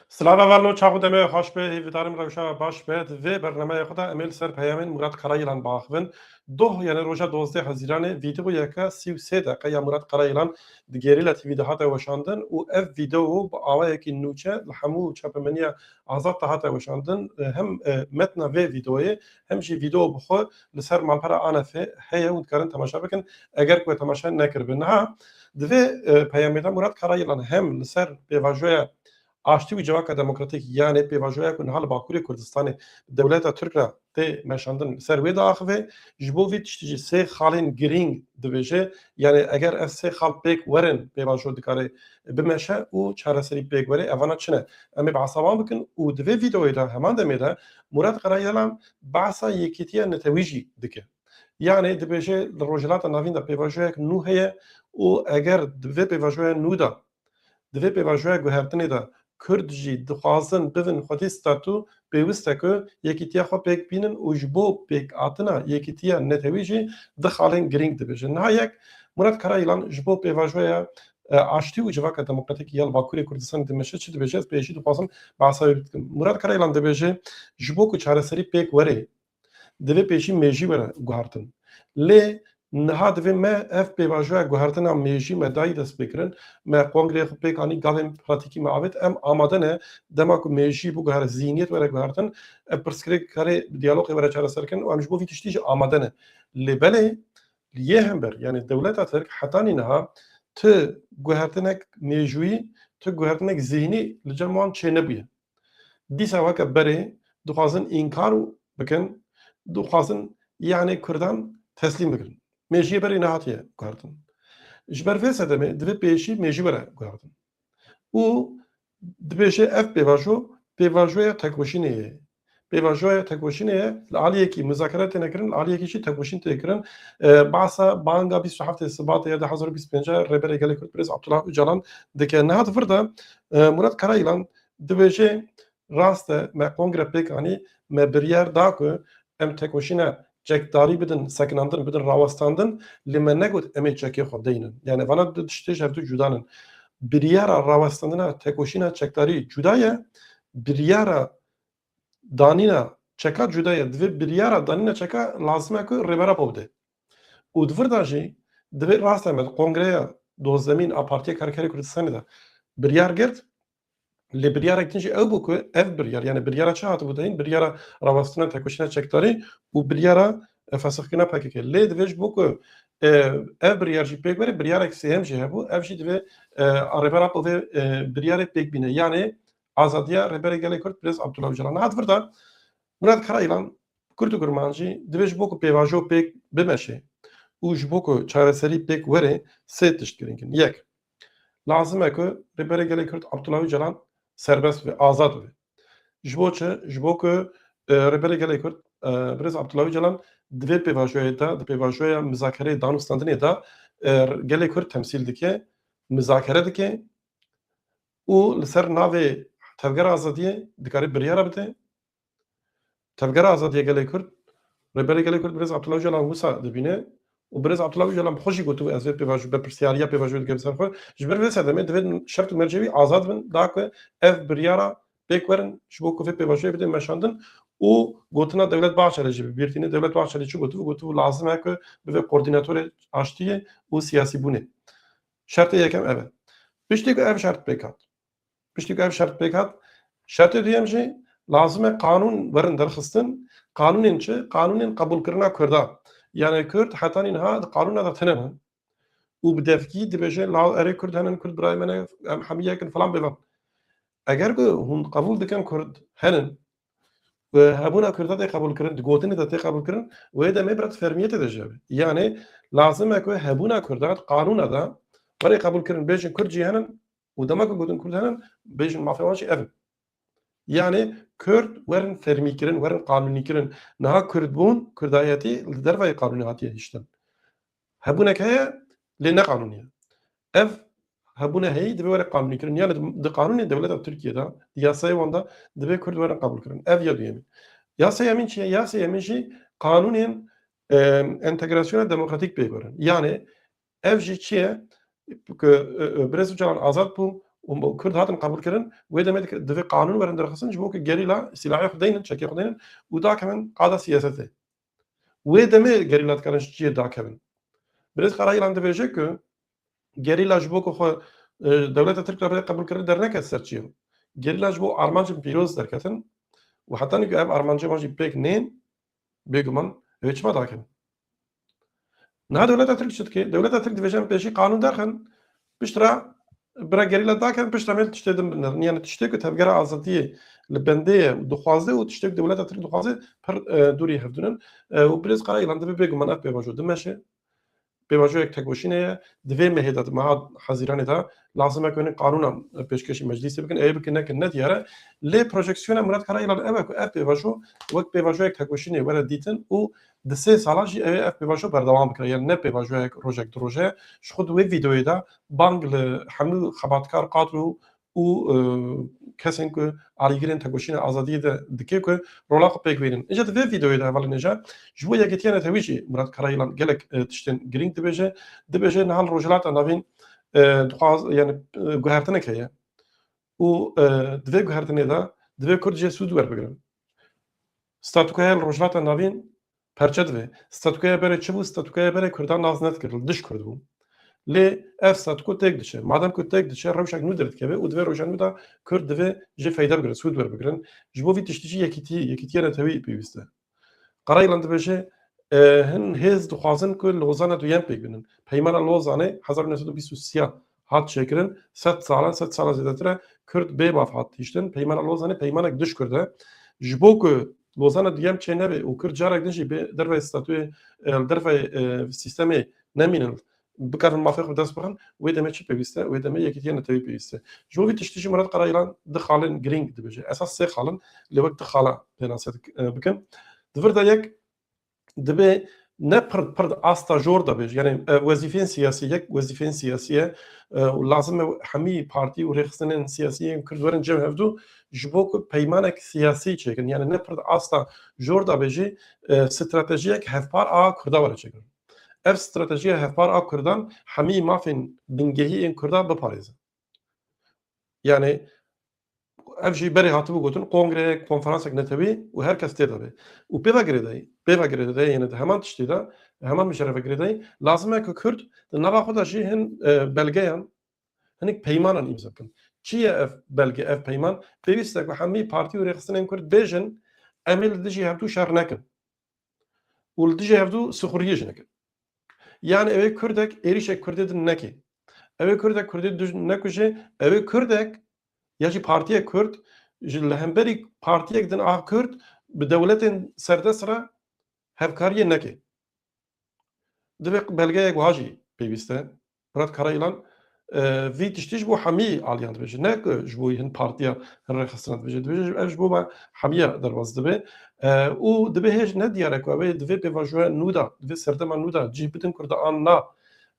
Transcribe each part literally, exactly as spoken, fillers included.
Silav hevalno, çax û demê xweş be, hêvidarim rewşa baş be. Di vê bernameyê xwe de em ê li ser peyamên Murat Karayilan biaxivin. Doh, yani roja dozdeh Hezîranê, vîdeoyeke sî û sê deqe ya Murat Karayilan di Gerîla T V de hate weşandin û ev vîdeo bi awayekî nûçe li hemû çapemeniya azad de hate weşandin. Hem, e, metna vê vîdeoyê hem jî vîdeo bi xwe li ser malpera Anefê heye û dikarin temaşe bikin, eger ku we temaşe nekiribe. Niha di vê, e, peyamê de Murat Karayilan hem li ser pêvajoya aştî û civaka demokratîk, yanê pêvajoya ku niha li Bakurê Kurdistanê dewleta Tirk re tê meşandin, li ser wê diaxive, ji bo vî tiştî jî sê xalên girîng dibêje, yanê eger ev sê xal pêk werin, pêvajo dikare bimeşe û çareserî pêk were. Evana çi ne? Em ê behsa wan bikin û di vê vîdeoyê de, heman demê de, Murat Karayilan behsa yekîtiya netewî jî dike. Yanê dibêje, li Rojhilata Navîn de pêvajoyek nû heye û eger di vê pêvajoya nû de, di vê pêvajoya guhertinê de Kurd jî dixwazin bibin xwedî statû, pêwist e ku yekîtiya xwe pêk bînin û ji bo pêkhatina yekîtiya netewî jî du xalên girîng dibêje. Niha yek, Murat Karayilan ji bo pêvajoya, e, aştî û civaka demokratîk ya li Bakurê Kurdistanê dimeşe çi dibêje? Ez pêşî dixwazim behsa wê bikim. Murat Karayilan dibêje, ji bo ku çareserî pêk were, divê pêşî mêjî were guhertin. Lê niha divê me ev pêvajoya guhertina mêjî me dayî destpêkirin, me kongreyê xwe pêk anî, gavên pratîkî me avêt, em amade ne, dema ku mêjî biguhere, zîhniyet were guhertin, ev pirsgirêk kare bi diyalogê were çareserkirin û em ji bo vî tiştî jî amade ne. Lê belê, li yê hember, yanî dewleta Tirk hetanî niha tu guhertinek mêjûyî, tu guhertinek zîhnî li cem wan çênebûye. Dîsa weke berê dixwazin înkar bikin, dixwazin, yanî Kurdan teslîm bikin. Mêjiyê berê nehatiye guhertin. Ji ber vê sedemê divê pêşî mêjî were guhertin. Û dibêje ev pêvajo, pêvajoya tekoşînê ye. Pêvajoya tekoşînê ye, li aliyekî muzakere têne kirin, li aliyekî jî tekoşîn tê kirin. E, behsa banga bîst û heftê Sibatê ya du hezar û bîst û pênc Rêberê Gelê Kurd Birêz Abdullah Ocalan dike. Niha di vir de, e, Murat Karayilan dibêje, rast e, me kongre pêk anî, me biryar da ku em tekoşîna çekdarî bidin sekinandin, bidin rawestandin, lê me negot em ê çekê xwe deynin. Yani vana du tiştê ji hevdu cuda nin. Biryara rawestandina tekoşîna çekdarî cuda ye, biryara danîna çeka cuda ye. Divê biryara danîna çeka lazim e ku Rêber Apo bide. Û di vir de jî divê, rast e, me di kongreya dozdemîn a Partiya Karkerê Kurdistanê de biryar girt, lê biryarek din jî ew bû ku ev biryar, yani biryara çi hatibû dayîn, biryara rawestina tekoşîna çekdarî û biryara, e, fesixkirina P K K. Lê divê ji bo ku, e, ev biryar jî pêk were, biryarek sêyem jî hebû, ev jî divê, e, a Rêber Apo vê, e, biryarê pêk bîne. Yani azadiya Rêberê Gelê Kurd Birêz Abdullah Ocalan. Niha di vir de Murat Karayilan, kurt û kurmancî, divê ji bo ku pêvajo pêk bimeşe û ji bo ku çareserî pêk were, sê tişt girîng in. Yek, lazim e ku Rêberê Gelê Kurd Abdullah Ocalan serbest be, azad be. Ji bo çi? Ji bo ku, e, Rêberê Gelê Kurd, e, Birêz Abdullah Ocalan di vê pêvajoyê de, di pêvajoya muzakereyê, danûstandinê de, e, Gelê Kurd temsîl dike, muzakere dike û li ser navê Tevgera Azadiyê dikare biryara bide. Tevgera Azadiyê Gelê Kurd, Rêberê Gelê Kurd Birêz Abdullah Ocalan wisa dibîne û Birêz Abdullah Ocalan bi xwe jî gotibû, ez vê pêvajo-, berpirsyariya pêvajoyê digirim ser xwe. Ji ber vê sedemê divê şert û mercê wî azad bin, da ku ev biryara pêk werin, ji bo ku vê pêvajoyê bidin meşandin û gotina Dewlet Bahçelî jî bi bîr tîne. Dewlet Bahçelî çi gotibû? Gotibû lazim e ku bibe koordînatorê aştiyê û siyasîbûnê. Şertê yekem ev e. Piştî ku ev şert pêk hat, Piştî ku ev şert pêk hat, şertê duyem jî lazim e qanûn werin derxistin. Qanûnên çi? Qanûnên qebûlkirina Kurda. Yani Kurd hetanî niha di qanûna de tune ne. Û bi devkî dibêje, la erê Kurd henin, Kurd birayê me ne, em hemî yek in, filan bêvan. Eger ku hûn qebûl dikin Kurd henin, û hebûna Kurda tê qebûlkirin, di gotinê de tê qebûlkirin, wê demê bira di fermiyetê de jî hebe. Yani lazim e ku hebûna Kurda di qanûna de were qebûlkirin, bêjin Kurd jî henin, û dema ku gotin Kurd henin, bêjin mafê wan jî ev in. Yani Kurd werin fermîkirin, werin qanûnîkirin. Niha Kurdbûn, Kurdayetî li dervayê qanûnê hatiye hiştin. Hebûnek heye, lê ne qanûnî ye. Ev hebûne heyî divê were qanûnîkirin. Yani di, di qanûnê dewleta Tirkiye de, di yasayê wan de divê Kurd werin qebûlkirin. Ev ya duyemîn. Ya sêyemîn çi ye? Ya sêyemîn jî qanûnên, e, entegrasyona demokratîk pêk werin. Yani ev jî çi ye? Ku, e, e, Birêz Ocalan azad bû û Kurd hatin qebûlkirin, wê demê dike-, divê qanûn werin derxistin, ji bo ku gerîla silahê xwe deynin, çekê xwe deynin û dakevin qada siyasetê. Wê demê gerîla dikarin ji cihê dakevin. Birêz Karayilan dibêje ku gerîla ji bo ku xwe, e, dewleta Tirk re bê qebûlkirin derneket ser çiya. Gerîla ji bo armancên pîroz derketin û heta ku ev armancê wan jî pêk nên, bêguman ew ê çima dakevin? Niha dewleta Tirk çi dike? Dewleta Tirk dibêje em pêşî qanûn derxin, piştre bira gerîla dakin, piştre em ê tiştê din binerin. Yani tiştê ku Tevgera Azadiyê li bendê ye û dixwaze û tiştê ku dewleta Tirk dixwaze pir, e, dûrî hevdûn in. E, û Birêz Karayilan divê bêguman ev pêvajo dimeşe. Pêvajoyek tekoşînê ye. Di vê mehê de, di meha Hezîranê de lazim e ku hûn qanûna pêşkêşî meclîsê bikin. Ew bikin nekin ne diyar e. Lê projeksiyona Murat Karayilan ew e ku ev pêvajo wek pêvajoyek tekoşînê were dîtin û di sê sala jî ew ê ev pêvajo berdewam bikire. Yani ne pêvajoyek rojek du roje. Ji xwe di wê vîdeoyê de bang li hemû xebatkar, qat û û, e, kesên ku alîgirên tekoşîna azadiyê de dike ku rola xwe pêk bînin. Îca di vê vîdeoyê de hevalên hêja ji bo Yekîtiya Netewî jî Murat Karayilan gelek, e, tiştên girîng dibêje. Dibêje niha li Rojhilata Navîn, e, dixwaz, yani, e, guhertinek heye. Û, e, di vê guhertinê de divê Kurd jê sûd werbigirin. Statûkaya li Rojhilata Navîn perçe divê. Statûkaya berê çi bû? Statûkaya berê Kurdan nas nedikir, li dij Kurd bû. Lê ev statûko têk diçe. Madem ku têk diçe, rewşek nû derdikeve û di vê rewşa nû de Kurd divê jê feyde bigirin, sûd werbigirin. Ji bo vî tiştî jî yekîtî, yekîtiya netewî pêwîst e. Karayilan dibêje, e, hin hêz dixwazin ku Lozana duyem pêk bînin. Peymana Lozanê hezar û neh sed û bîst û sê hat çêkirin, sed sal e, sed sala zêdetir e Kurd bê maf hat hiştin. Peymana Lozanê peymanek dij Kurd e. Ji bo ku Lozana duyem çê nebe û Kurd carek din jî bê derveyê statûyê, e, li derveyê, e, sîstemê nemînin, bikarin mafê xwe dest bixin, wê demê çi pêwîst e? Wê demê yekîtiya netewî pêwîst e. Ji bo vî tiştî jî Murat Karayilan du xalên girîng dibêje. Esas sê xal in, lê wek du xala pênase dik-, e, bikin. Di vir de yek, dibê ne pir, pir di asta jor de bêje. Yani, e, wezîfeyên siyasî, yek wezîfeyên siyasî ye, e, û lazim e hemî partî û rêxistinên siyasî yên Kurd werin cem hevdû ji bo ku peymanek siyasî çêkin. Yani ne pir di asta jor de bêjî, e, stratejiyek hevpar a Kurda were çêkirin. Ev stratejiya hevpar a Kurdan hemî mafên bingehî ên Kurda biparêze. Yani ev jî berê hatibû gotin, kongreyek, konferansek netewî û her kes tê de bê. Û pê ve girêdayî, pê ve girêdayî, yani di heman tiştî de, heman mijarê ve girêdayî, lazim e ku Kurd di nava xwe de jî hin, e, belgeyan, hinek peymanan îmze bikin. Çi ye ev belge, ev peyman? Pêwîst e ku hemî partî û rêxistinên Kurd bêjin, em ê li dijî hevdû şer nekin. Û li dijî hevdû sixuriyê jî nekin. Yani ew ê Kurdek êrîşek Kurdê din neke. Ew ê Kurdek Kurdê din nekuje, ew ê Kurdek ya jî partiyek Kurd ji li hemberî partiyek din a Kurd bi dewletên serdest re hevkariyê neke. Divê belgeyek wiha jî pêwîst e. Murat Karayilan, e, vî tiştî ji bo hemî aliyan dibêje. Ne ku ji bo hin partiya, hin rêxistina dibêje. Dibêje ev ji bo me hemiya derbas dibe. E, û dibê hêj ne diyar e ku ew ê di vê pêvajoya nû de, di vê serdema nû de cih bidin Kurda an na.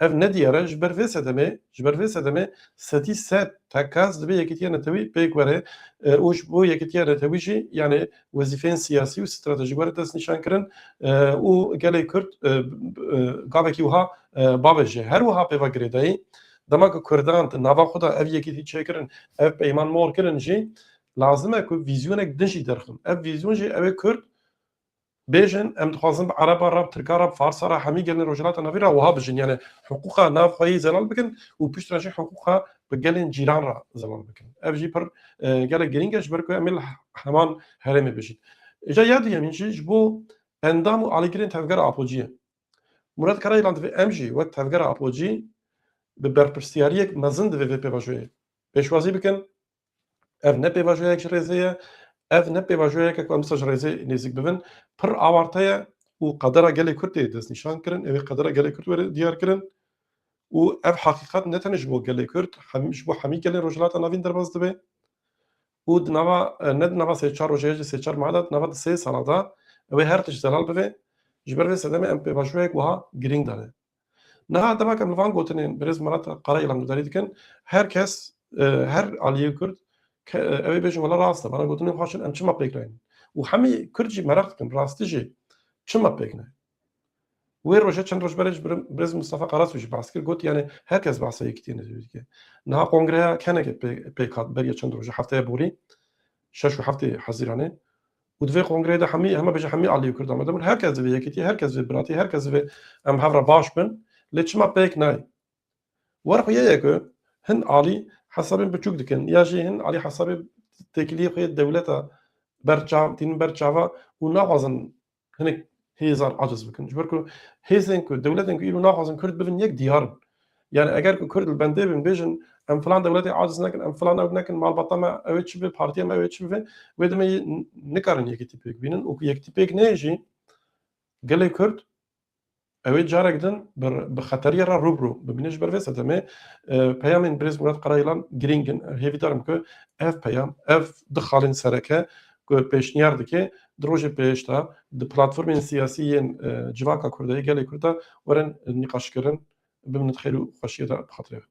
Ev ne diyar e. Ji ber vê sedemê, ji ber vê sedemê sedî sed tekas divê Yekîtiya Netewî pêk were. E, û ji bo Yekîtiya Netewî jî, yani, wezîfeyên siyasî û stratejî were destnîşankirin, e, û gelê Kurd, e, e, gavekî wiha, e, bavêje. Her wiha pê ve girêdayî, dema ku Kurdan di nava xwe de ev yekîtî çêkirin, ev peyman mor kirin jî, lazim e ku vîzyonek din jî derxin. Ev vîzyon jî ew ê Kurd bêjin, em dixwazin bi Ereba re, bi Tirka re, bi Farsa re, hemî gelên Rojhilata Navîn re wiha bijin. Yani hiqûqa navxweyî zelal bikin û piştre jî hiqûqa bi gelên cîran re zelal bikin. Ev jî pir, e, gelek girîng e, ji ber ku em ê li heman herêmê bijîn. Îca ya duyemîn jî ji bo endam û alîgirên Tevgera Apociyê. Murat Karayilan divê em jî wek Tevgera Apocî bi berpirsiyariyek mezin divê vê pêvajoyê pêşwazî bikin. Ev ne pêvajoyek ji rêzê ye, ev ne pêvajoyeke ku em wisa ji rêzê nêzîk bibin. Pir awarte ye û qedera gelê Kurd tê destnîşan kirin, ew ê qedera gelê Kurd were diyar kirin. Û ev heqîqet ne tenê ji bo gelê Kurd, hem, ji bo hemî gelên Rojhilata Navîn derbas dibe. Û di nava, e, ne di nava sê çar rojê ye, ji sê çar meha de, di nava di sê sala de, ew ê her tişt zelal bibe. Ji ber vê sedemê em pêvajoyek wiha girîng dane. Niha dema ku em li van gotinên birêz Murat Karayilan guhdarî dikin, her kes, e, her aliyê Kurd, ke-, e, ew ê bêjin, wela rast e, vana gotinên xwe şin, em çima pêk nayên? Û hemî Kurd jî meraq dikin, rastî jî çima pêk nayên? Wê roje çend roj berê ji birêz Mustafa Karasu jî behs kir, got, yani, herkes behsa yekîtiyê Nêzîkî dike. Niha kongreya keneke pê-, pêk hat beriya çend roje, hefteye borî, şeş û heftê Hezîranê. Û di vê kongreyê de hemî, hema bêje hemî alî Kurd amade bûn. Herkes divê yekîtî, herkes divê biratî, herkes divê em hev re baş bin. Lê çima pêk nayê? Wer xwe ye ku hin alî hesabên biçûk dikin, ya jî hin alî hesabê têkiliyê xwe yê dewleta ber çav, tînin ber çava û naxwazin hinek hêzar aciz bikin. Ji ber ku hêzên ku, dewletên ku îro naxwazin Kurd bibin yek diyar in. Yani eger ku Kurd li bendê bin, bêjin, em filan dewletê aciz nekin, em filan ew nekin, malbata me ew ê çi be, partiya me ew ê çi bibe, wê demê nikarin yekîtî pêk bînin û ku yekîtî pêk neyê jî gelê Kurd ew ê carek din bi, bi xeteriya re rû bi rû bimîne. Ji ber vê sedemê, e, peyamên birêz Murat Karayilan girîng in. Hêvîdar im ku ev peyam, ev du xalên sereke ku pêşniyar dike, di rojê pêş de di platformên siyasî yên, e, civaka Kurd de, yê gelê Kurd de werin nîqaşkirin, bimînin di xêr û xweşiyê de bi xatirê we.